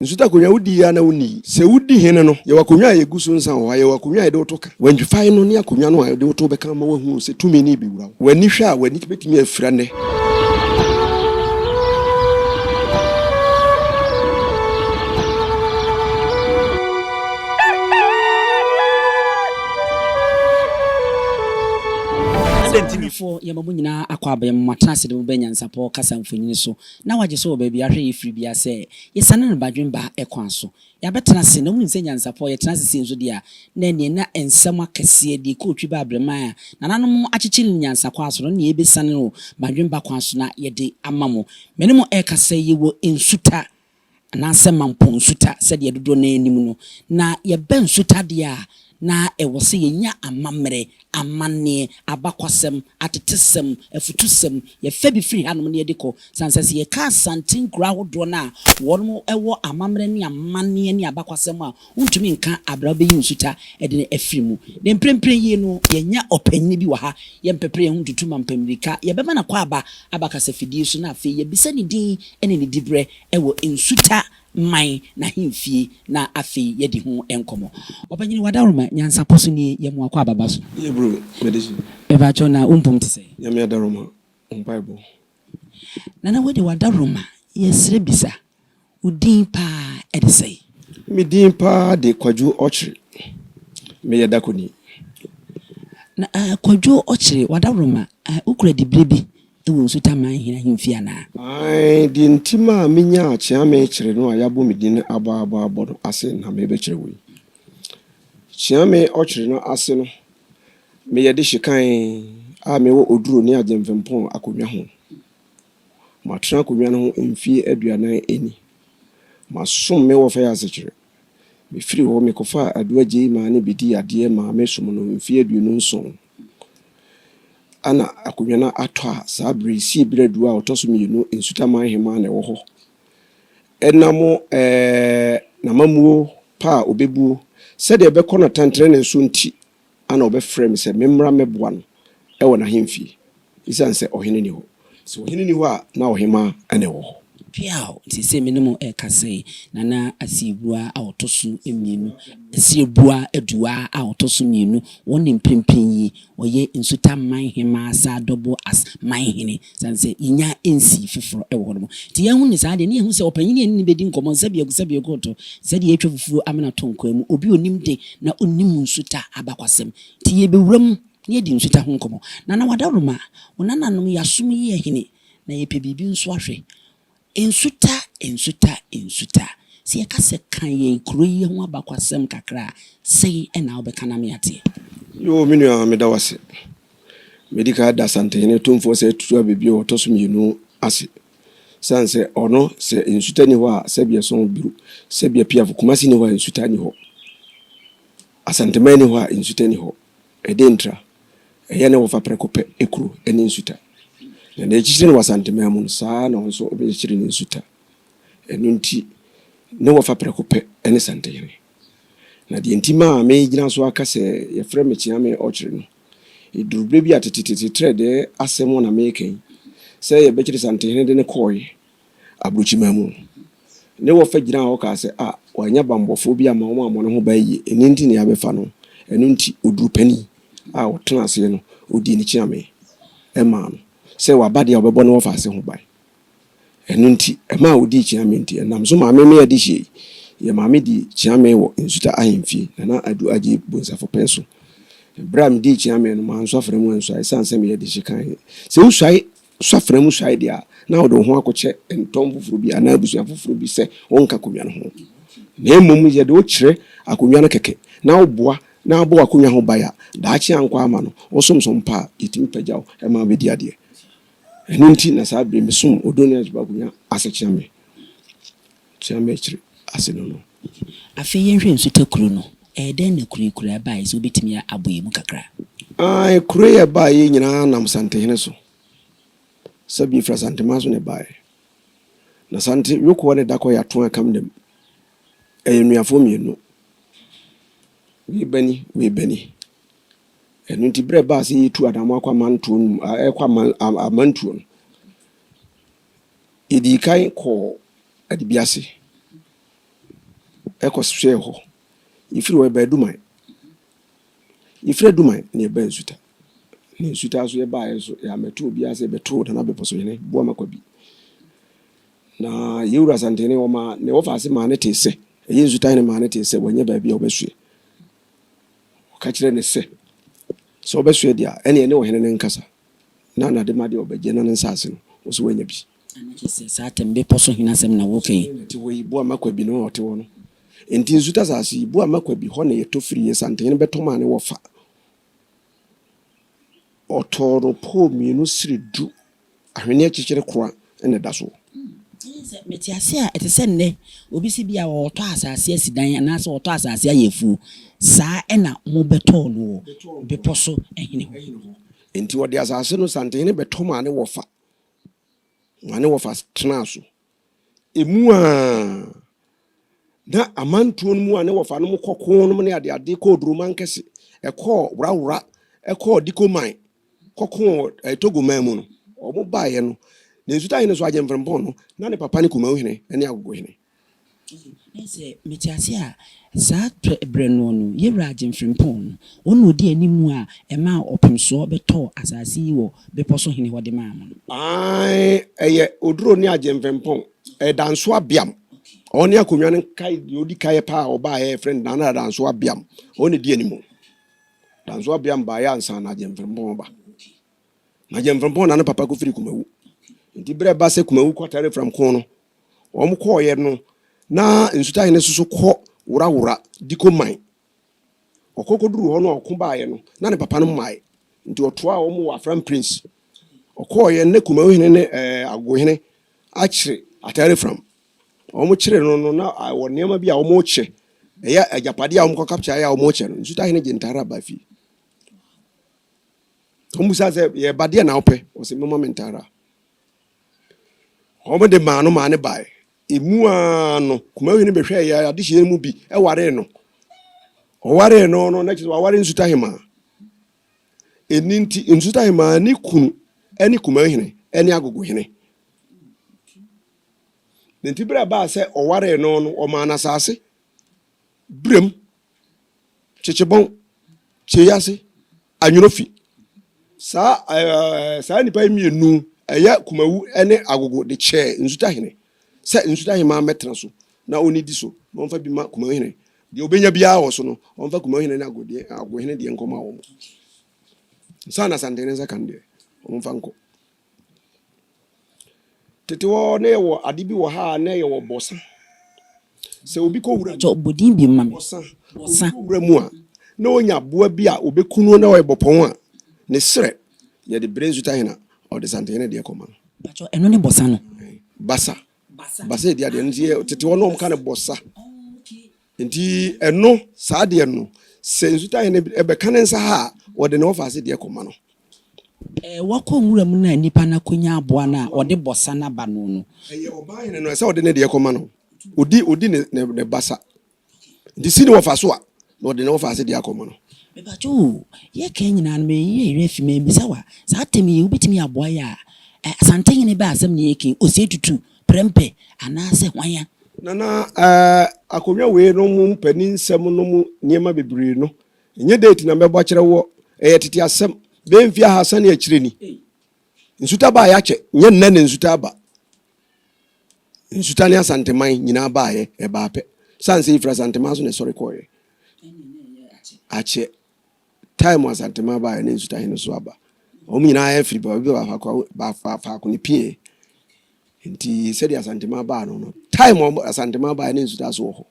Nsuta akonnwa wodi yi a na wonni yi. Sɛ wodi hene no, yɛwɔ akonnwa a yɛgu so nsa wɔ hɔ a, yɛwɔ akonnwa a yɛde wo to ka. Wantwifae no ne akonnwa no a yɛde wo to bɛka ama woahu sɛ tumi no rebɛwura wo. W'ani hwɛ a, w'ani bɛtumi afira nnɛ. Ghanafoɔ yɛma mo nyinaa akɔ aba yɛma mo atena ase de mo ba nyansapɔ kasa mfonini so na wagye so wɔ baabi ahwɛ yɛ firi biara sɛ yɛsane no badwemba kwan so. Yɛabɛtena ase, na wonim sɛ nyansapɔ, yɛtena ase sei nso deɛ a, na ɛneɛ na nsɛm akɛseɛ, deɛ ɛkɔɔtwi ba abrɛman a nananom akyekyere no nyansa kwan so no, ne yɛbɛsiane no badwemba kwan so na yɛde ama mo. Me ne mo ɛrekasa yi, yɛwɔ Nsuta, anaasɛ Mampong Nsuta sɛdeɛ dodoɔ no ara nim no. Na yɛba Nsuta deɛ a, na ɛwɔ sɛ yɛnya amammerɛ, amanneɛ, abakwasɛm, atetesɛm, afutusɛm, yɛfa bi firi hanom na yɛde kɔ. Sane sɛ, sɛ yɛka Asante nkuro ahodoɔ no a wɔn wɔ amammerɛ ne amanneɛ ne abakwasɛm a, wontumi nka aberɛ a wobɛyi nsuta de no afiri mu. Na mprempren yi no, yɛanya ɔpanyini bi wɔ ha, yɛmpɛpere yɛn ho ntutu mampammirika, yɛbɛma no akwaaba aba kasafidie so na afei yɛabisa ne din ne ne diberɛ wɔ nsuta man n'ahemfie na afei yɛadi ho nkɔmmɔ. Ɔpanyin Wadaworoma, nyansapɔ so nie, yɛ mo akwaaba ba so. Yie bro, mede so. Mepakyɛw na wo mpom te sɛn? Nyame adaworoma, wo mpaebɔ. Nana wei de Wadaworoma, yɛsrɛ bisa, wo din paa de sɛn? Me din paa de Kwadwo Ɔkyere, meyɛ Dakoni. Na Kwadwo Ɔkyere, Wadaworoma, wokura diberɛ bi wɔ Nsuta Man Hene ahemfie anaa? Ae, deɛ nti maa menyaa Kyeame Kyere no a yɛabɔ me din abɔ-abɔ-abɔ no ase na merebɛkyerɛ wo yi. Kyeame Ɔkyere no ase no, meyɛ dehye kann a mewɔ Oduro ne Agyemfempɔn akonnwa ho. Matena akonnwa no ho mfeɛ 40 ni. Masom me wɔfa yi asekyerɛ. Mefiri hɔ mekɔfaa Adu Agyei maa no bɛdii adeɛ maa mesom no mfeɛ 27. Ana akonnwa no atɔ a saa berɛ yi sie berɛ du a ɔtɔ so mmienu Nsutaman Hemaa na ɛwɔ hɔ. Ɛnam ɛɛ n'amammuo pa a ɔbɛbuo sɛdeɛ ɛbɛkɔ no atɛntenenee so nti ana ɔbɛfrɛɛ me sɛ memmra mmɛboa no wɔ n'ahemfie, esiane sɛ ɔhene nni hɔ. Sɛ ɔhene nni hɔ a, na ɔhemmaa na ɛwɔ hɔ. Peaw! Seesei me ne mo rekasa yi, Nana Asiebua a ɔtɔ so mmienu, Asiebua Aduah a ɔtɔ so mmienu, wɔn ne mprempren yi ɔyɛ Nsuta Man Hemmaa Saadɔbo as Manhene. Esiane sɛ yɛnnya nsii foforɔ wɔ hɔnom nti, yɛahu no saa deɛ, na yɛahu sɛ ɔpanyin a yɛne no bɛdi nkɔmmɔ nsa biako sɛ biako retɔ sɛdeɛ yɛatwa fufuo amena ato nkwan mu, obi a ɔnim de na ɔnim nsuta abakwasɛm nti yɛbɛwura mu na yɛadi nsuta ho nkɔmmɔ. Nana Wadaroma, wo nananom yɛasom yi yɛ hene na yɛpɛ biribi nso ahwɛ. Nsuta, nsuta, nsuta. Sɛ yɛka sɛ ka yɛn kuro yi ho abakwasɛm kakra a, sɛn na wobɛka na me ateɛ? Yoo me nua meda wo ase. Medi kan ada Asantehene Tumfoɔ Osei Tutu Ababio a ɔtɔ so mmienu ase. Esiane sɛ ɔno sɛ nsuta nni hɔ a sɛbi ɛsɔn biru, sɛbi apiafo, Kumasi nni hɔ a nsuta nni hɔ, Asanteman nni hɔ a nsuta nni hɔ. Ɛdɛn ntira? Ɛyɛ ne wɔfa prɛko pɛ kuro ne nsuta. Na nea ɛkyekyere no wɔ Asanteman mu no, saa ara na ɔno nso ɔbɛkyekyere ne nsuta. Ɛno nti, ne wɔfa prɛko pɛ ne Santehene. Na deɛ nti maa megyina so aka sɛ yɛfrɛ me Kyeame Ɔkyere no, ɛduru berɛ bi a tetetete trɛdɛɛ asɛm na mereka yi, sɛ yɛbɛkyere Santehene de no kɔeɛ aburokyiman mu no, ne wɔfa gyinaa hɔ kaa sɛ, A, wannya bammɔfoɔ bi amma wɔammɔ ne ho ban yie, ɛno nti na yɛabɛfa no. Ɛno nti, ɔduru panin a ɔtenaa aseɛ no, ɔdii ne kyeame maa no sɛ waba deɛ a ɔbɛbɔ ne wɔfa ase ho ban. Ɛno nti, ɛmaa ɔdii kyeame nti, ɛnam so maa me me adehyeɛ yi. Yɛ maame dii kyeame wɔ Nsuta ahemfie, Nana Adu Agyei Bonsafo pɛn so. Berɛ a medii kyeame no, mansɔ afena mu ansuae ɛsiane sɛ meyɛ dehye kann. Sɛ wosuae sɔ afena mu suae deɛ a, na wode wo ho akɔkyɛ ntɔn foforɔ bi anaa abusua foforɔ bi sɛ wonka akonnwa no ho. Na mmom yɛde wo kyerɛ akonnwa no kɛkɛ na woboa na abɔ w'akonnwa ho ban a, daakye ankɔ ama no, wosom so mpo a, yɛtumi pagya wo ma wobɛdi adeɛ. Ɛno nti na saa bere mesom Odoni Agyeba Akonya ase Kyeame, Kyeame akyiri ase no no. Afei yɛnhwɛ Nsuta kuro no. Ɛyɛ dɛn na kuro yi koraa baeɛ? Sɛ wobɛtumi abɔ yɛn mu kakra. Ae, kuro yi a ɛbaeɛ yi nyinaa nam Santehene so. Sɛbi ɛfiri Asanteman so na ɛbaeɛ. Na Sante, Yokoa ne Dakɔ yɛ ato a ɛkam dam. Ɛyɛ nnuafoɔ mmienu. Wei bani, wei bani. Ɛno nti berɛ ɛbaa sɛ yɛretu anammɔn akɔ amantoɔ no mu, ɛrekɔ aman, amantuo no, yɛdii kan kɔɔ Adibiase. Ɛkɔsoɛɛ hɔ. Yɛfiri hɔ yɛbaa Aduman. Yɛfiri Aduman na yɛbaa Nsuta. Na Nsuta nso yɛbaeɛ nso yɛammɛto obiara sɛ yɛbɛtoo Nana Bepɔsohene Boama Kwabi. Na yɛn wura Asantehene ɔmaa ne wɔfaase maa no tee sɛ, ɛyɛ Nsutahene maa no tee sɛ wanya baabi a ɔbɛsoɛ. Ɔka kyerɛɛ no sɛ, sɛ ɔbɛsoɛ deɛ a, ɛnneɛ ɛne ɔhene no nkasa, na n'adema deɛ ɔbɛgye na ne nsase no, wo nso woanya bi. Ɛno kyerɛ sɛ saa atɛm bepɔ so hene asɛm na woreka yi. Hene na ɛte hɔ yi, Boama Kwabi no a ɔte hɔ no. Enti Nsuta asase yi, Boama Kwabi hɔ na yɛtɔ firiiɛ, Santehene bɛtɔ maa ne wɔfa. Ɔtɔɔ no pɔɔ mmienu sere du, ahweneɛ kyekyere kora na ɛda soɔ. Ɛyɛ sɛ mete ase a, ɛte sɛ nnɛ obi se bi a ɔretɔ asase asi dan anaasɛ ɔretɔ asase ayɛ afuo. Saa na mobɛtɔɔ no wɔ bepɔ so hene hɔ. Enti ɔde asase no Santehene bɛtɔ maa ne wɔfa, maa ne wɔfa tenaa so. Emu a na amantuo no mu a ne wɔfa nom kɔ ko nom ne adeade kɔɔ Duromankɛse, ɛkɔɔ Worawora, ɛkɔɔ Dikoman, kɔkoo eh, Togo man mu no, wɔn baeɛ no, na Nsutahene so Agye Mfrempɔn no, na ne papa ne Kumawu hene ne Agogo hene. Na sɛ mete ase a, saa berɛ noɔ no, Yɛwura Agye Mfrempɔn no, ɔno na ɔdi anim a ɛmaa ɔpemsoɔ bɛtɔɔ asase yi wɔ bepɔ so hene hɔ de maa mo no. Aane, ɛyɛ Oduro ne Agye Mfrempɔn, ɛyɛ Danso Abeam, ɔne akonnwa no nkae deɛ ɔdi kaeɛ paa a ɔbaeɛ yɛfrɛ no Nana Danso Abeam, ɔno na ɛdi anim. Danso Abeam baeɛ ansa na Agye Mfrempɔn ba. Na Agye Mfrempɔn na ne papa kɔfiri Kumawu. Nti berɛ ɛba sɛ Kumawu kɔ Atarefram ko no, wɔn kɔɔeɛ no, na Nsutahene nso so kɔ Worawora Dikoman. Ɔkɔ kɔduruu hɔ no a ɔko baeɛ no, na ne papa no mmae. Nti ɔtoaa wɔn wɔ Afram Prince. Ɔkɔɔeɛ no, na Kumawuhene ne eh, Agogohene akyere Atarefram. Wɔn kyere no no, na wɔ nneɛma bi a wɔkyɛ, ɛyɛ agyapadeɛ a wɔkɔ capture a wɔkyɛ no, Nsutahene gye ntare aba fie. Wɔn bisa sɛ, yɛba deɛ na wopɛ? Ɔsɛ, moma me ntare a. Wɔde maa no maa no bae. Emu ara no, Kumawuhene bɛhwɛɛ yɛn adehyeɛ no mu bi waree no. Ɔwaree no no, na kyerɛ sɛ waware Nsutahemaa. Ɛni nti, Nsutahemaa ne kunu ne Kumawuhene ne Agogohene. Ne nti berɛ a ɛbaa sɛ ɔwaree no no, ɔmaa no asase, Biram, Kyekyebɔn, Kyeiase, Anwonofi. Saa ɛɛ saa nnipa yi mmienu, ɛyɛ Kumawu ne Agogo de kyɛɛ Nsutahene sɛ Nsutahemaa mmɛtena so na ɔnnidi so na ɔmfa bi ma Kumawuhene. Deɛ ɔbɛnya biara wɔ so no, ɔmfa Kumawuhene ne Agodeɛ Agogohene deɛ nkɔma wɔn. Nsa na Asantehene nsa ka no deɛ, wɔmfa nkɔ. Tete hɔ na yɛwɔ ade bi wɔ ha a na yɛwɔ bɔsa. Sɛ obi kɔ wura mu. Bɔ din bi ma me. Bɔsa. Obi kɔ wura mu a, na onya aboa bi a obeku no na ɔyɛ bɔpɔn a, ne serɛ yɛde brɛ Nsutahene a, ɔde Santehene deɛ kɔma no. Pakyɛ ɛno ne bɔsa no? Basa. Basa yɛ di adeɛ no nti yɛ tete hɔ na wɔn ka no bɔsa. Nti ɛno saa deɛ no sɛ Nsutahene ɛbɛka ne nsa ha a, wɔde ne wɔfaase deɛ kɔma no. Wakɔ nwura mu no a nipa no akonya aboa no a ɔde bɔsa no aba no no. Ɛyɛ ɔbaa hene no, ɛsɛ ɔde ne deɛ kɔma no. Odi odi ne ne ne basa. Nti si ne wɔfa so a, na ɔde ne wɔfa ase deɛ akɔma no. Mepakyɛ o, yɛ kan nyinaa no me yɛ werɛ fi me bisa wo a, saa atɛm yi wobɛtumi aboa yɛ a, Asante hene bɛ asɛm na yɛreka yi, Osei Tutu, Prɛmpɛ anaasɛ hwan a? Nana, akonnwa wei no mu mpanin nsɛm no mu nneɛma bebree no, Ɛnyɛ date na mɛbɔ akyerɛ woɔ, ɛyɛ tete asɛm, bɛyɛ mfeɛ ahasa ne akyire ni. Nsuta baeɛ akyɛ, nyɛ nnɛ na nsuta aba. Nsuta ne Asanteman nyinaa baeɛ, ɛbaa pɛ. Sane sɛ yɛfiri Asanteman so na ɛsɔre kɔeɛ. Akyɛ, time Asanteman baeɛ na Nsuta hene so aba. Wɔn nyinaa afiri baabi faako ne pie. Nti sɛdeɛ Asanteman baa no no, time Asanteman baeɛ na Nsuta so wɔ hɔ.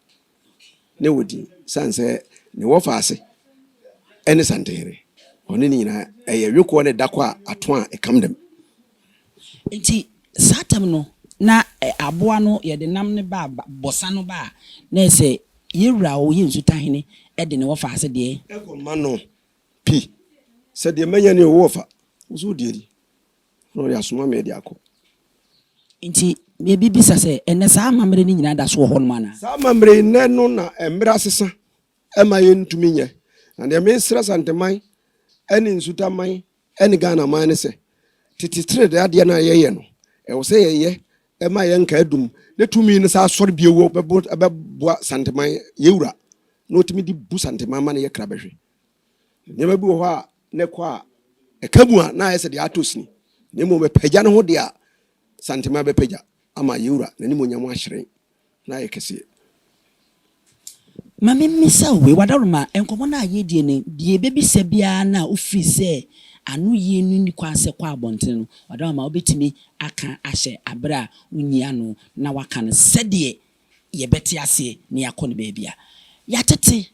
ne wɔ din sane sɛ ne wɔfa ase ne Santehene. Ɔne ne nyinaa ɛyɛ wekoɔ ne dakɔ a ato a ɛkam dɛm. Nti saa tam no na aboa no yɛde nam no ba a bɔsa no ba a na ɛsɛ yɛwura a ɔyɛ Nsutahene de ne wɔfa ase deɛ. Ɛkɔ ma no pi sɛ deɛ manya ni o wo wɔfa wo nso wo deɛ ni. Na ɔde asoma me de akɔ. Enti mebisa sɛ, ɛnnɛ saa amammerɛ no nyinaa da so wɔ hɔnom anaa? Saa amammerɛ yi, nnɛ no na mmerɛ asesa ma yɛntumi nyɛ. Na deɛ mesrɛ Asanteman ne Nsutaman ne Ghanaman ne sɛ, tete trenee adeɛ no a yɛyɛ no, ɛwɔ sɛ yɛyɛ. Ɛma yɛn nkae dum ne tumi no saa sɔre bio wɔ bɛbo ɛbɛboa Santeman yɛwura na ɔtumi de bu Santeman ma no yɛ krabɛhwɛ. Nneɛma bi wɔ hɔ a na ɛkɔ a ɛka mu a na ayɛ sɛ deɛ atɔ sini na mmom ɛpagya ne ho deɛ a Santeman bɛpagya ama yɛwura n'animuonyam ahyerɛn na ayɛ kɛseɛ. Ma memmisa wo wei, Wadaroma, nkɔmmɔ no a yɛredie no, deɛ yɛbɛbisa biara no a wofiri sɛ ano yie no nni kwan sɛ kɔ abɔntene no, Wadaroma, wobɛtumi aka ahyɛ aberɛ a wonni ano na woaka no sɛdeɛ yɛbɛte aseɛ na yɛakɔ no baabi a yɛatete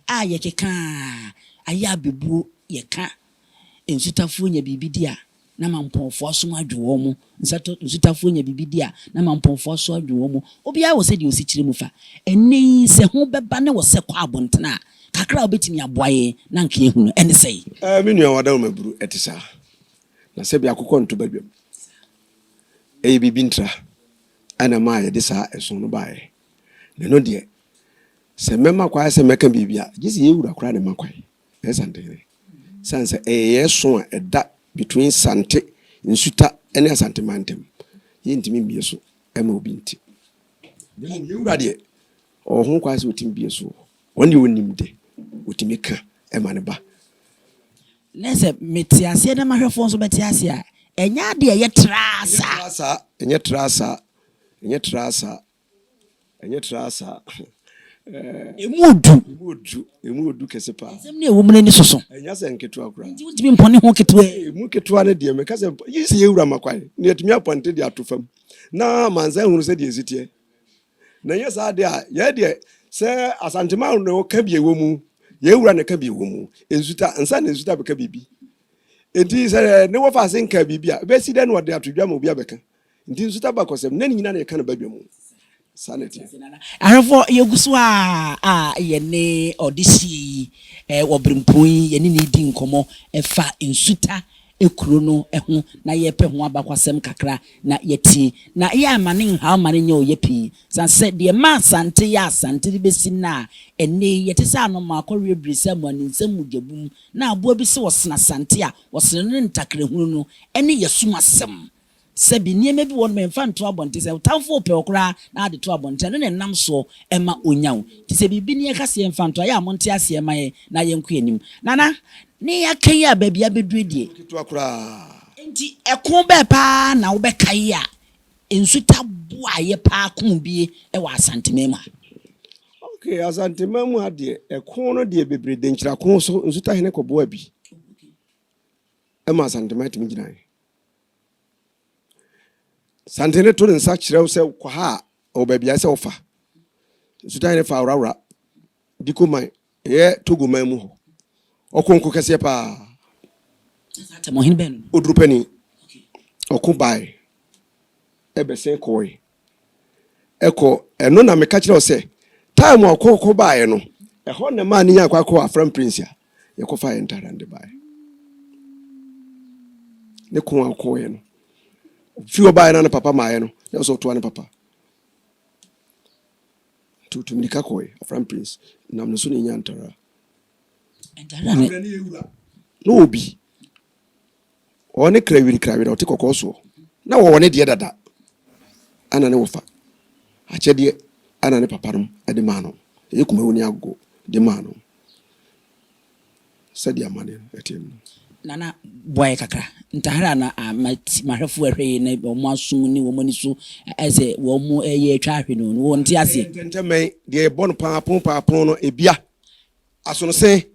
a yɛkeka a ayɛ abɛbuo yɛka nsutafoɔ nya biribi di a na mampɔnfoɔ asom adwo wɔn mo, nsatɔ nsutafoɔ nya biribi di a, na mampɔnfoɔ aso adwo wɔn mo. Obiara wɔ sɛdeɛ ɔsi kyerɛ mu fa. Ɛnnɛ yi, sɛ ho bɛba ne wɔ sɛ kɔ abɔntene a, kakra a wobɛtumi aboa yɛn na anka yɛahu no, ɛne sɛn? Ɛɛ, me nua Wadawomaburu, ɛte saa. Na sɛbi akokɔ nto badwam. Ɛyɛ biribi ntra na ɛmaa yɛde saa ɛso no baeɛ. Na ɛno deɛ, sɛ mɛma kwan sɛ mɛka biribi a, gye sɛ yɛn wura koraa na ɛma kwan. Ɛyɛ Santehene. Sane sɛ ɛyɛ yɛn so a ɛda between Sante, Nsuta ne Asanteman ntam. Yɛntumi mmie so ma obi nte. Na mmom yɛn wura deɛ, ɔwɔ ho kwan sɛ ɔtumi bie so. Ɔno deɛ ɔnim de, ɔtumi ka ma no ba. Na sɛ mete aseɛ na m'ahwɛfoɔ nso bɛte aseɛ a, ɛnyɛ adeɛ a ɛyɛ traa saa. Ɛnyɛ traa saa, ɛnyɛ traa saa, Ɛnyɛ traa saa. Emu odu. Emu odu. Emu odu kɛse paa. Nsɛm no a ɛwɔ mu no ani soso. Ɛnyɛ asɛm nketewa koraa. Enti wontumi mpɔne ho ketewa. Emu ketewa no deɛ, meka sɛ gye sɛ yɛn wura ma kwan na yɛatumi apɔnte de ato fam na amansan ahunu sɛdeɛ ɛsi teɛ. Na ɛnyɛ saa deɛ a, yɛn deɛ sɛ Asanteman na ɔka bi a ɛwɔ mu, yɛn wura na ɛka bi a ɛwɔ mu. Nsuta, ansa na nsuta bɛka biribi. Enti sɛ ne wɔfa ase nka biribi a, ɛbɛsi dɛn na wɔde ato dwa ma obi abɛka? Nti nso ta abakɔsɛm, na ne nyina na yɛka no badwa mu. Saa na ɛteɛ. Ahwɛfoɔ, yɛgu so ara a yɛne ɔdehyeɛ yi wɔ berempɔn yi, yɛne no redi nkɔmmɔ ɛfa Nsuta kuro no ho na yɛrepɛ ho abakwasɛm kakra na yɛatie. Na yɛ a ma no nhaw ma no nyɛ ɔyɛ pii. Sane sɛ deɛ ɛma Asante yɛ Asante de bɛsi nnɛ a ɛnnɛ yi yɛte sɛ anomaa kɔweɛ birisa mu a ne nsam mogya bum na aboa bi se ɔsene Asante a ɔsene no ne ntakrahunu no ɛne yɛsum asɛm. Sɛbi, nneɛma bi wɔ hɔ nom a yɛmfa nto abɔnten. Sɛ wo tamfo repɛ wo koraa na ade to abɔnten a, ɛno na ɛnam soɔ ma ɔnya wo. Nti sɛ biribi ni yɛka sɛ yɛmfa nto a, ɛyɛ a monte aseɛ mma yɛn na yɛnkɔ yɛn anim. Nana, ne yɛaka yi a baabi a abɛduru deɛ. Ketewa koraa. Nti ɛko bɛɛ paa na wobɛkae a nsuta boaeɛ paa koo bie wɔ Asanteman mu ha? Ok, Asanteman mu ha deɛ, ɛko no deɛ bebree, Denkyira ko so, nsuta hene kɔboaa bi ma Asanteman tumi gyinaeɛ. Santene to ne nsa kyerɛ wo sɛ kɔ ha a, ɛwɔ baabi a ɛsɛ wofa. Nsutahene fa Awurawura Diko man, ɛyɛ Togo man mu hɔ. Ɔko nko kɛseɛ paa. Oduru panin, ɔko bae, ɛbɛsen kɔe. Ɛkɔ, ɛno na meka kyerɛ wo sɛ, time a ɔkɔ kɔ baeɛ no, ɛhɔ na ɛmaa ne nyaa kwan kɔɔ Afram Prince a yɛkɔfaa yɛn ntaade no de baeɛ. Ne ko a ɔkɔɔeɛ no, firi hɔ baeɛ na ne papa maaeɛ no, na ɛsɛ ɔtoa ne papa. Nti ɔtu mirika kɔɔeɛ, Afram Prince, nam ne so na ɛnya ntara. Ntara ne. Abrɛ ne yɛ wura, na ɔwɔ bi. Ɔne krawiri krawiri a ɔte kɔkɔɔ soɔ na wɔwɔ ne deɛ dada ɛna ne wɔfa akyɛdeɛ ɛna ne papa nom de maa no ɛyɛ kumawu ne agogo de maa no sɛdeɛ amaneɛ no ɛteɛ no. Nana boa yɛ kakra. Ntahra na mahwɛfoɔ ɛhwɛ yi na wɔn asom ne wɔn ani so ayɛ sɛ wɔn ɛyɛ atwa ahwe no no wɔn nte aseɛ. Ntɛntɛmɛn deɛ yɛbɔ no paapon paapon no ebia asonose.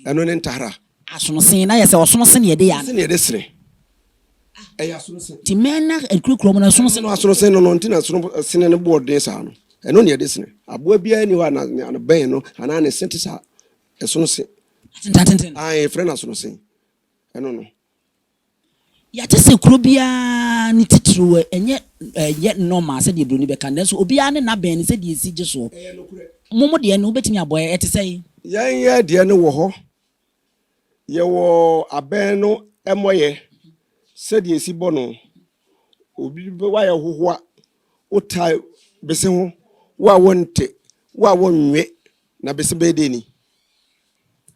Ɛno ne ntahra. Asono sen, na yɛ sɛ ɔsono sen yɛde yɛ ana? Sen yɛde sene. Ɛyɛ asono sen. Ti mɛn na nkurakura mu no ɛsono sen. Ɛno asono sen no no nti na asono sene no boɔ den saa no. Ɛno ne yɛde sene. Aboa biara ni hɔ a na ne bɛn no anaa ne se te saa. Ɛsono se. Atentententen. Ae, yɛfrɛ no asono sen. Ɛno no. Yɛate sɛ kuro biara ne titiriw ɛnyɛ ɛnyɛ normal sɛdeɛ buroni bɛka no, nanso obiara ne n'abɛn no sɛdeɛ ɛsi gye soɔ. Ɛyɛ nokorɛ. Mo mo deɛ no wobɛtumi abɔ ɛ, ɛte sɛn? Yɛn yɛ deɛ no wɔ hɔ. Yɛwɔ abɛn no mmɔyɛ sɛdeɛ ɛsi bɔ no. Obi bɛ wayɛ hohoa, wotae bese ho, wo a wonte, wo a wonwe, na bese bɛyɛ dɛn ni?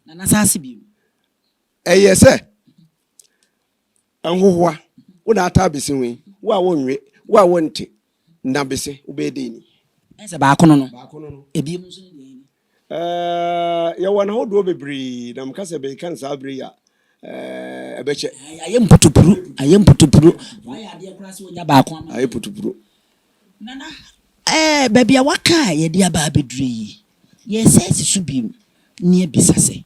Nana san ase bio. Ɛyɛ sɛ nhohoa, wo na ataa bese ho yi, wo a wonwe, Wo a wonte, na bese, wobɛyɛ dɛn ni? Ɛyɛ sɛ baako no no. Baako no no. Ebiem nso ne deɛ ni? Ɛɛ, yɛwɔ n'ahodoɔ bebree, na meka sɛ meka no saa bere yi a, ɛɛ, ɛbɛkyɛ. Ayɛ mputupuru, ayɛ mputupuru. Wayɛ adeɛ koraa sɛ wonya baako ama. Ayɛ putupuru. Nana, ɛɛ, baabi a waka a yɛde aba abɛduru yi, yɛsɛ asi so bio na yɛabisa sɛ,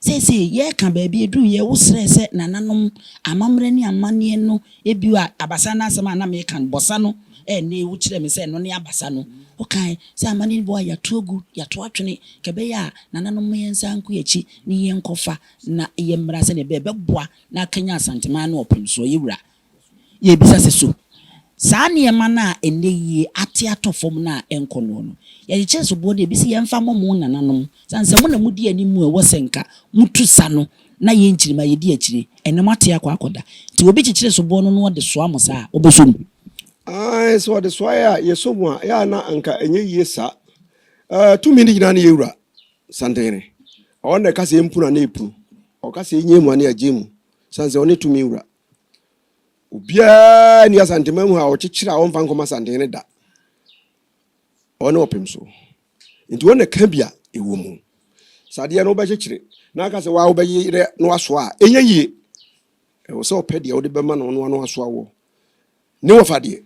Seesei yɛreka baabi aduru yɛ wo srɛ sɛ nananom amammerɛ ne amanneɛ no bio a abasa no asɛm a na meka no bɔsa no ɛnne wo kyerɛ me sɛ ɛno ne abasa no wo kae sɛ amanneɛ no bi wɔ hɔ a yɛato agu yɛato atwene ka ɛbɛyɛ a nananom ma yɛnsan nkɔ yɛn akyi ne yɛnkɔfa na yɛmmra sɛdeɛ ɛbɛyɛ ɛbɛboa na akanyan Asanteman ne Ɔpemsoɔ yɛ wura Yɛrebisa sɛ, So saa nneɛma no a ɛnnɛ yi ate atɔ fam no a ɛnkɔ noɔ no, yɛkyekyere soboɔ no ebi sɛ yɛmfa mmɔ mo nananom, sane sɛ mo na modi anim a ɛwɔ sɛ nka motu sa no na yɛn nkyirimma yɛdi akyire, ɛnnɛ moate akɔ akɔda. Nti obi kyekyere soboɔ no na ɔde soa mo saa a, wobɛsɔ mu? Aane, sɛ ɔde soa yɛ a, yɛsɔ mu a, ɛyɛ a na anka ɛnyɛ yie saa. Ɛɛ, tumi no nyinaa ne yɛn Wura, Santehene. Ɔno na ɛka sɛ yɛmpunu a na yɛpunu, ɔka sɛ yɛnyɛ mu a na yɛagye mu, sane sɛ ɔne tumi Wura. Obiara nni Asanteman mu ha a ɔkyekyere a ɔmfa nkɔma Asantehene da. Ɔne ɔpem so. Nti wɔn na ka bi a ɛwɔ mu. Sɛ adeɛ no wobɛkyekyere na aka sɛ waa wobɛyerɛ na wasoa a, ɛnyɛ yie. Ɛwɔ sɛ ɔpɛ deɛ wode bɛma no ɔno ano asoa wɔ. Ne wɔfa deɛ,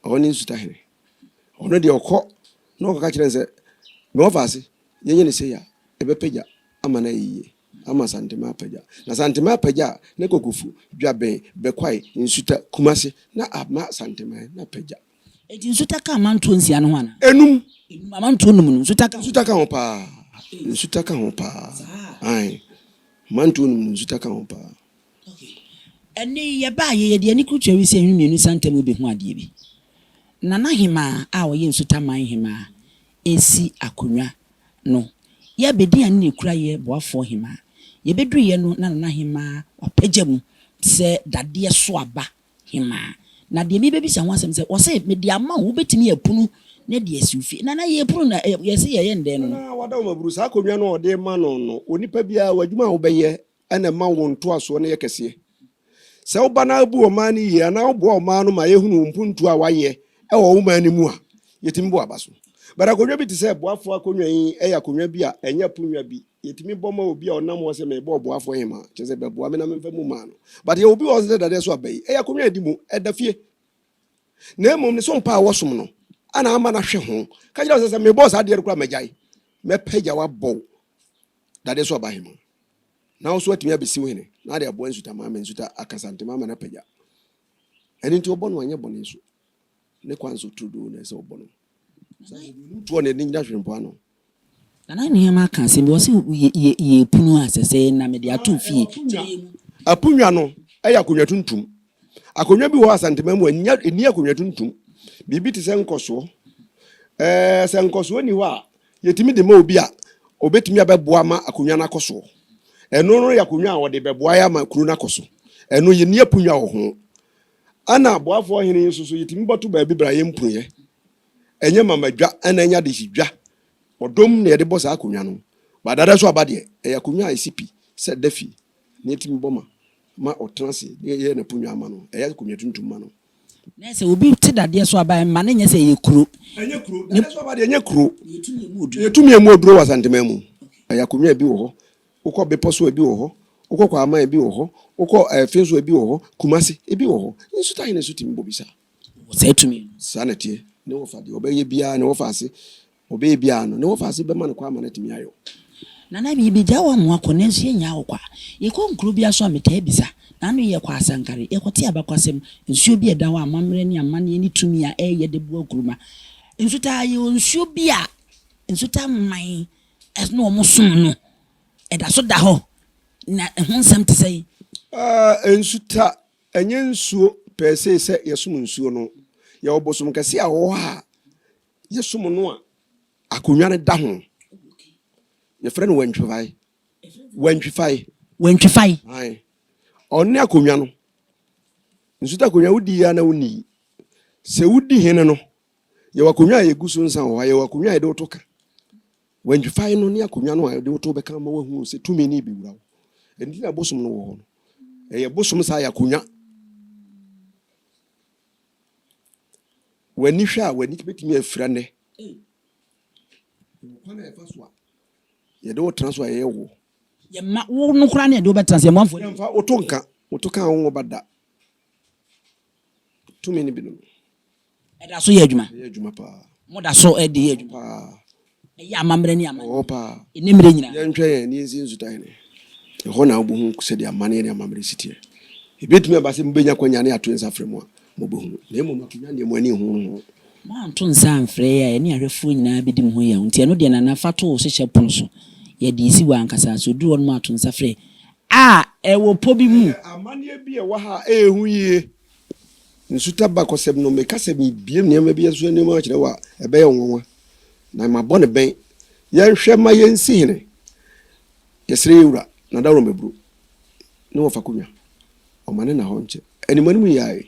ɔne Nsutahene. Ɔno deɛ ɔkɔ na ɔkɔka kyerɛ no sɛ, me wɔfa ase, yɛnyɛ no sei a, ɛbɛpagya ama no ayɛ yie. Ama Santema apagya. Na Santema apagya a, na Kokofu, Dwaben, Bɛkwae, Nsuta, Kumase, na ama Santeman no apagya. Enti Nsuta ka amantoɔ nsia no ho anaa? Enum. Enum, amantoɔ num no, Nsuta ka ho? Nsuta ka ho paa. Nsuta ka ho paa. Saa? Ae. Amantoɔ num no, Nsuta ka ho paa. Okay. Ɛnne yi, yɛbaeɛ, yɛde ani kurutua wisi ahwene mmienu ntam rebɛhu adeɛ bi. Nana Hemaa a ɔyɛ Nsuta man Hemaa resi akonnwa no, yɛ bɛdi ane na ɛkura yɛ boafoɔ hemaa. Yɛbɛduruiɛ no na Nana hemaa wapagya mu sɛ dadeɛ so aba hemaa. Na deɛ merebɛbisa ho asɛm sɛ, ɔse mede ama wo, wobɛtumi apunu na de asi wo fie. Nana yɛpunu na yɛse yɛyɛ no dɛn no no? Nana wada wo maburu, saa akonnwa no a ɔde rema no no, onipa biara w'adwuma a wobɛyɛ na ɛma wo ntoasoɔ no yɛ kɛseɛ. Sɛ woba na wobu ɔman no yie anaa woboa ɔman no ma yɛhunu wo mpuntuo a woayɛ wɔ wo man no mu a, yɛtumi bɔ aba so. But akonnwa bi te sɛ boafoɔ akonnwa yi yɛ akonnwa bi a ɛnyɛ aponnwa bi. Yɛtumi bɔ ma obi a ɔnam hɔ sɛ merebɔ ɔboafoɔ hemaa, kyerɛ sɛ bɛboa me na memfa mu maa no. But yɛwɔ obi wɔ hɔ sɛ dadeɛ so aba yi, ɛyɛ akonnwa a ɛdi mu, ɛda fie. Na mmom ne som pa a wɔsom no ana ama no ahwɛ ho. Ka kyerɛ wo sɛ sɛ mebɔɔ saa adeɛ no koraa magyae, mɛpagya wo abɔ wo dadeɛ so aba hemaa. Na wo nso atumi abɛsi wo hene, na ade aboa nsutama ama nsuta aka santema ama no apagya. Ɛno nti ɔbɔ no anyɛ bɔne so, ne kwan so turodoo na ɛsɛ ɔbɔ no. Sɛ onim toɔ na ɛde nyina hwere mpo ano. Nana Nneɛma aka asɛm bi, ɔse yɛ pono a sɛsɛɛ na mede ato fie. Kyerɛ yɛ mu. Apunnwa no yɛ akonnwa tuntum. Akonnwa bi wɔ hɔ Asantema mu a, ɛnni akonnwa tuntum. Biribi te sɛ nkɔsoɔ. Ɛɛ sɛ nkɔsoɔ nni hɔ a, Yɛtumi de ma obi a ɔbɛtumi abɛboa ma akonnwa no akɔ soɔ. Ɛno no yɛ akonnwa a wɔde bɛboa yɛ ama kuro no akɔ so. Ɛno yɛnni aponnwa wɔ ho. Ɛna aboafoɔ hene yi nso so yɛtumi bɔto baabi bra yɛmpunuiɛ. Ɛnyɛ mama dwa ɛna ɛnyɛ adehye dwa. Ɔdɔm na yɛde bɔ saa akonnwa no. Ba dada so aba deɛ, ɛyɛ akonnwa a ɛsi pi sɛ da fie na yɛtumi bɔ ma ma ɔtena ase na yɛyɛ n'aponnwa ama no. Ɛyɛ akonnwa tuntum ma no. Na sɛ obi te dadeɛ so aba a, mma no nyɛ sɛ ɛyɛ kuro. Ɛnyɛ kuro. Dadeɛ so aba deɛ ɛnyɛ kuro. Ɛyɛ tumi a emu oduro. Ɛyɛ tumi a emu oduro wɔ Asanteman mu. Ɛyɛ akonnwa ebi wɔ hɔ. Wokɔ bepɔ so ebi wɔ hɔ. Wokɔ Kwaman ebi wɔ hɔ. Wokɔ ɛfe so ebi wɔ hɔ. Kumasi ebi wɔ hɔ. Nsutahene nso tumi bɔ bi saa. Wɔ saa tumi no. Saa na ɛteɛ. Ne wɔfa deɛ ɔbɛyɛ biara ne wɔfa ase. Ɔbɛyɛ biara no, ne wɔfaase bɛma no kwan ama no atumi ayɔ. Nana, yebegyaa wo ama woakɔ, nanso yɛnnyaa wo kwa. Yɛkɔ nkuro biara so a, metaa bisa. Naano yi yɛkɔɔ Asankare, yɛkɔtee abakwasɛm, nsuo bi a ɛda hɔ a amammerɛ ne amanneɛ ne tumi a ɛyɛ de boa nkuruma. Nsutaa, yɛwɔ nsuo bi a nsutaa man ne wɔn som no, ɛda so da hɔ, na ɛho nsɛm te sɛn? Nsuta, ɛnyɛ nsuo pɛɛsee sɛ yɛsom nsuo no. Yɛwɔ bosom kɛseɛ a ɔwɔ hɔ a Yɛsom no a, akonnwa no da ho. Yɛfrɛ no wantwifae. Wantwifae. Wantwifae. Ae. Ɔne akonnwa no. Nsuta akonnwa wodi ya na wonni. Sɛ wodi hene no, yɛwɔ akonnwa a yɛgu so nsa wɔ hɔ, yɛwɔ akonnwa a yɛde woto ka. Wantwifae no ne akonnwa no a yɛde woto bɛka ma woahu sɛ tumi no rebɛwura wo. Ɛno nti na bosom no wɔ hɔ no. Ɛyɛ bosom saa yɛ akonnwa. W'ani hwɛ a, w'ani bɛtumi afira nnɛ. Yɛwɔ kwan a yɛfa so a yɛde wo tena so a yɛyɛ woɔ. Yɛmma wo no koraa ne yɛde wo bɛtena so, yɛmma mfoni. Yɛmfa wo to nka, wo to ka a wo ba da. Tumi no bi no no. Ɛda so yɛ adwuma. Ɛyɛ adwuma paa. Moda so de yɛ adwuma. Paa. Ɛyɛ amammerɛ ne amanneɛ. Ɛwɔ hɔ paa. Ɛnnɛ mmerɛ nyinaa. Yɛntwɛn yɛn na yɛnsi nsutahene. Ɛhɔ na wobɛhu sɛdeɛ amanneɛ ne amammerɛ si teɛ. Ɛbɛtumi aba sɛ mobɛnya kwanya ne yɛato yɛn nsa afrɛ mo a, mobɛhunu. Na mmom akonnwa deɛ mo ani nhunu ho. Moanto nsa amfrɛ yɛn a, yɛne ahwɛfoɔ nyinaa bɛdi mo ho yaw. Nti ɛno deɛ Nana, fa to wo hyehyɛ pono so. Yɛde resi w'ankasa. Sɛ ɔduru hɔ nom a, to nsa frɛ. A ɛwɔ pɔ bi mu. Ɛyɛ amanneɛ bi a ɛwɔ ha a ɛyɛ hu yie. Nsuta abakɔsɛm no, meka sɛ mebue nneɛma bi nso anim akyerɛ wo a, ɛbɛyɛ wo nwanwa. Na mabɔ no bɛn. Yɛnhwɛ ma yɛnsi hene. Yɛsrɛ yɛn wura, Nadaworoma Aburo, ne wɔfa Konwa, ɔma ne nna hɔ nkyɛ. Animanim yi ara yi,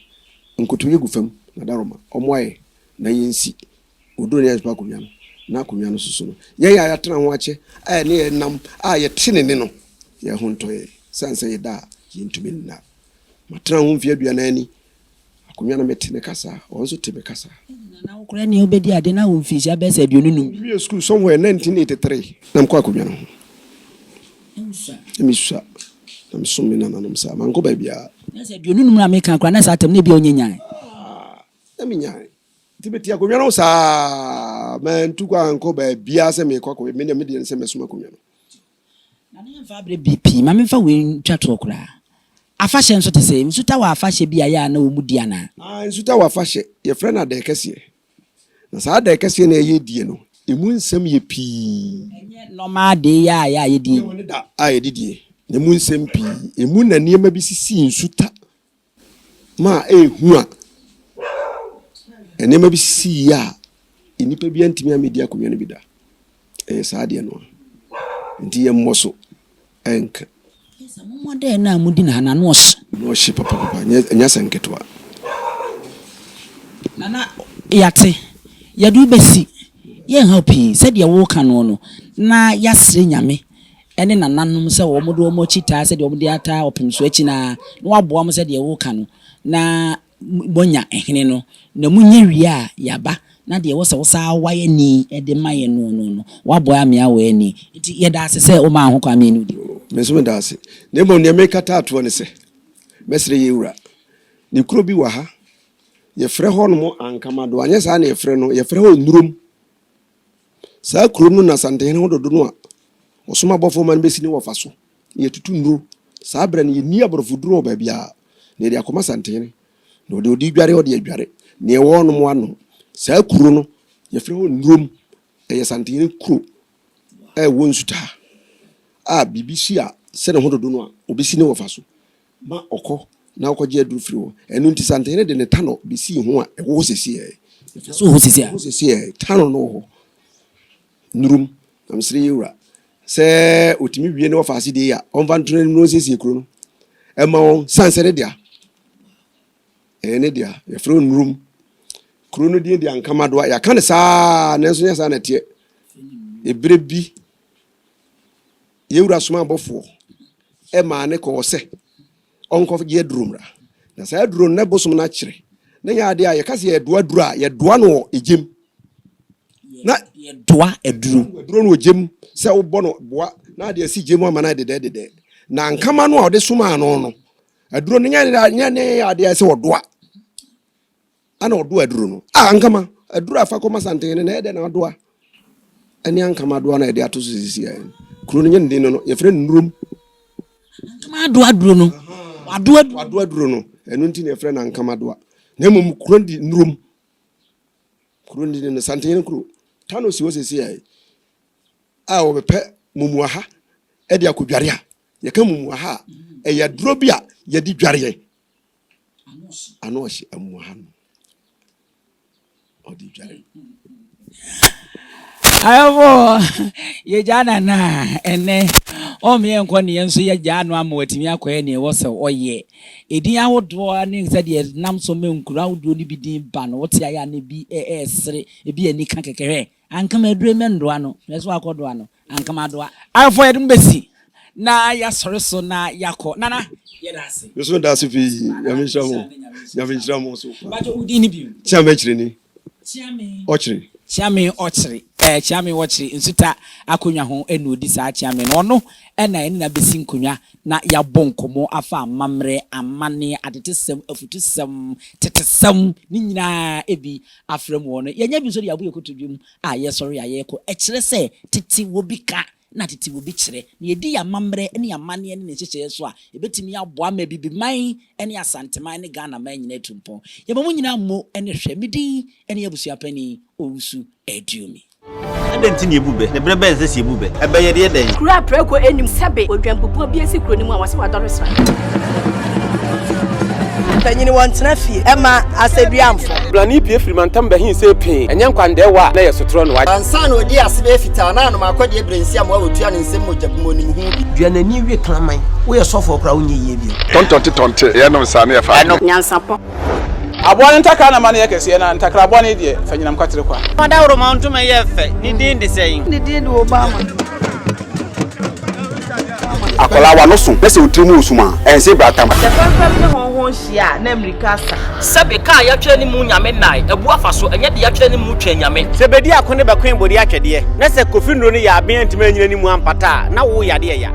nkotodwe gu fam, Nadaworoma, ɔmmoa yɛn na yɛnsi Oduro ne Yɛnsopa akonnwa no, na akonnwa no soso no. Yɛn a yɛatena ho akyɛ a yɛne yɛn nam a yɛte ne nne no, yɛn ho ntɔ yɛn, sane sɛ yɛda a yɛntumi nna. Matena ho mfe aduanan ni. Akonnwa no, mete ne kasa, ɔno nso te me kasa. Nana, wo koraa nea wobɛdi ade na wo mfinhyia bɛyɛ sɛ 25 bi. Mewie sukuu somewhere 1983 na mekɔ akonnwa no ho. Na wosua? Na mesua, na mesom me nananom saa. Mankɔ baabiara. Na sɛ 25 no a meka koraa, na saa tam no ebia wonyɛ nyae. Ah, na menyae. Nti mete akonnwa no ho saa, mantu kwan ankɔ baabiara sɛ merekɔ akɔyɛ, me deɛ me deɛ ne sɛ mɛsom akonnwa no. Na ne yɛmfa aberɛ bi pii. Ma memfa wei ntwa toɔ koraa. Afahyɛ nso te sɛ, Nsuta wɔ afahyɛ bi a ɛyɛ a na wɔn di anaa? Aane, Nsuta wɔ afahyɛ. Yɛfrɛ no Adɛɛkɛseɛ. Na saa Adɛɛkɛseɛ no a yɛdie no, ɛmu nsɛm yɛ pii. Ɛnyɛ normal day yi a ɛyɛ a yɛdie yi. Ɛnyɛ ne da a yɛde die. Na ɛmu nsɛm pii. Ɛmu na nneɛma bi sisii Nsuta ma ɛyɛ hu a nneɛma bi sisi yie a nnipa bi antumi ammɛdi akonnwa no bi da. Ɛyɛ saa adeɛ no a. Nti yɛmmɔ so ɛnka. Sɛ mommɔ dɛ no a modi no ha no, ano ɔhye. Ano ɔhye papapapa, ɛnyɛ asɛm ketewa. Nana, yɛate. Yɛde wo bɛsi. Yɛnha wo pii. Sɛdeɛ woreka noɔ no, na yɛasrɛ Nyame ne nananom sɛ wɔn de wɔn akyi taa sɛdeɛ wɔn de ataa ɔpem so akyi no ara, na wɔaboa mo sɛdeɛ woreka no, na moanya hene no, na monya wie a, yɛaba, na deɛ ɛwɔ sɛ wosan wae ani de ma yɛn no no no, woaboa ama yɛawae ani. Nti yɛda ase sɛ womaa ho kwan ma yɛne wo di. Me nso meda ase. Na mmom deɛ meka taa toɔ ne sɛ, mɛsrɛ yɛn Wura, ne kuro bi wɔ ha, yɛfrɛ hɔnom Ankamado, anyɛ saa na yɛfrɛ no, yɛfrɛ hɔ Nnurom. Saa kurom no na Asantehene ho dodo no a ɔsoma abɔfoɔ ma no bɛsi ne wɔfa so na yɛtutu nnuro. Saa berɛ no yɛnni aborɔfo duro wɔ baabiara na yɛde akɔma Asantehene na ɔde ɔde dware ɔde adware na ɛwɔ nom anom. Saa kuro no yɛfrɛ hɔ Nnurom. Ɛyɛ Asantehene kuro a ɛwɔ Nsutaa a biribi si a sɛ ne ho dodo no a ɔbɛsi ne wɔfa so ma ɔkɔ na ɔkɔgye aduru firi hɔ. Ɛno nti Santehene de ne tanɔ bɛsii ho a ɛwɔ hɔ seesei. So wɔ hɔ seesei a? Ɛwɔ hɔ seesei. Tanɔ no wɔ hɔ. Nnurum. Na mesrɛ yɛn wura sɛ ɔtumi wie ne wɔfa ase deɛ yi a, ɔmfa nto n'anim na ɔnsiesie kuro no ɛma wɔn sane sɛ ne dea. Ɛyɛ ne dea. Yɛfrɛ no Nnurum. Kuro no din de Ankamadoa. Yɛaka no saa nanso nyɛ saa na ɛteɛ. Ɛberɛ bi Yɛn wura somaa abɔfoɔ maa no kɔɔ sɛ ɔnkɔgye aduro mmra. Na saa aduro no, na bosom no akyerɛ. Na nyɛ adeɛ a yɛka sɛ yɛdoa aduro a, yɛdoa no wɔ egyem. Na yɛdoa aduro. Aduro no wɔ gyem sɛ wobɔ no boa na adeɛ asi gyem ama no ayɛ dedɛɛdedɛɛ. Na nkama no a ɔde somaa no no, aduro no nyɛ ne adeɛ sɛ ɔdoa. Ana ɔdoa aduro no? Ah, ankama, aduro a fa kɔma santen no, na ɛyɛ dɛ na adoa. Ɛne ankama adoa no a yɛde ato so sisi a kuro no nyɛ ne din no no, yɛfrɛ no nnurom. Ankama adoa aduro no, wadoa aduro. Wadoa aduro no, ɛno nti na yɛfrɛ no ankama adoa. Na mmom kuro no di nnurom. Kuro no di no santen no kuro. Tano si hɔ sisi a a wɔbɛpɛ mumuaha de akɔdware a, yɛka mumuaha a, ɛyɛ aduro bi a yɛde dwareɛ. Ano ɔhye amu ha no ɔde dware. Ayɔfo yɛgyaa nana ɛnɛ ɔm yɛ nkɔ ne yɛn nso yɛgyaa no ama watumi akɔyɛ nea ɛwɔ sɛ ɔyɛ. Edin ahodoɔ ne sɛdeɛ nam so ma nkuro ahodoɔ no bi din ba no wote ayɛ a na ebi ɛresere ebi ani ka kɛkɛ hwɛ ankama aduro mɛndoa no hwɛ so akɔdoa no Ankama-Adoa. Ayɔfoɔ yɛde mo bɛsi na yɛasɔre so na yɛakɔ. Nana, yɛda ase. Me nso meda ase pii. Nyame nhyira mo. Nyame nhyira mo nso. Mpakyɛ wo din ne bio? Kyia Mɛkyerɛni. Ɔkyere. Kyeame Ɔkyere, ɛɛ Kyeame Ɔkyere, Nsuta akonnwa ho na ɔdi saa Kyeame no. Ɔno na yɛne no abɛsi nkonnwa na yɛabɔ nkɔmmɔ afa amammerɛ, amanneɛ, atetesɛm, afutusɛm, tetesɛm, ne nyinaa bi afra mu wɔ no. Yɛanya bi nso de abɔ yɛn kotodwe mu a yɛsɔre a yɛrekɔ. Ɛkyerɛ sɛ tete wɔ bi ka na tete wɔ bi kyerɛ. Na yɛdi yɛn amammerɛ ne yɛn amanneɛ ne ne nhyehyɛeɛ so a, ɛbɛtumi aboa ma Abibiman ne Asanteman ne Ghanaman nyinaa atu mpɔn. Yɛma mo nyinaa mmo ne hwɛ. Me din ne Abusuapanin Owusu Aduomi. Adɛn nti na yebu bɛ? Na bere bɛn na ɛsɛ sɛ yebu bɛ? Ɛbɛ yɛ deɛ dɛn? Kuro a prako nnim sɛbe odwanbubuo bi asi kuro no mu a wɔse wadɔre sra. Mpanyin wɔntena fie mma asɛduamfo. Blani pue firi mantam bɛhe see pee, ɛnyɛ nkwandɛɛwa a na ɛyɛ sotorɔ no wa. Ansa na ɔdii ase bɛyɛ fitaa na anom akɔdeɛ berɛ nsi amoa wɔtua ne nsam mogya bum ɔnim ho bi. Dua n'ani we kraman. Woyɛ sɔfoɔ koraa wonyɛ yie bio. Tɔntɔnte tɔnte, yɛnom saa na yɛfa adeɛ. Nyansapɔ. Aboa no ntakra na ma no yɛ kɛseɛ, na ntakra bɔne deɛ, fa nyinam kwatere kwa. Ɔdawuroma ntoma yɛ fɛ, ne din de sɛn? Ne din de Obama. Akwadaa w'ano so na sɛ wo tiri mu resum a, ɛnse bratam. Sɛ fɛmfɛm ne hɔnhɔn hyia a, na mmirika asa. Sɛbe kaa yɛatwerɛ ne mu Nyame nnae abu afa so, ɛnyɛ deɛ yɛatwerɛ ne mu Twɛn Nyame. Sɛ bedi ako ne bɛkoe bode atwɛdeɛ, na sɛ Kofi nnuro no yɛ aben antumi anyina ne mu ampata a, na wo yadeɛ ya.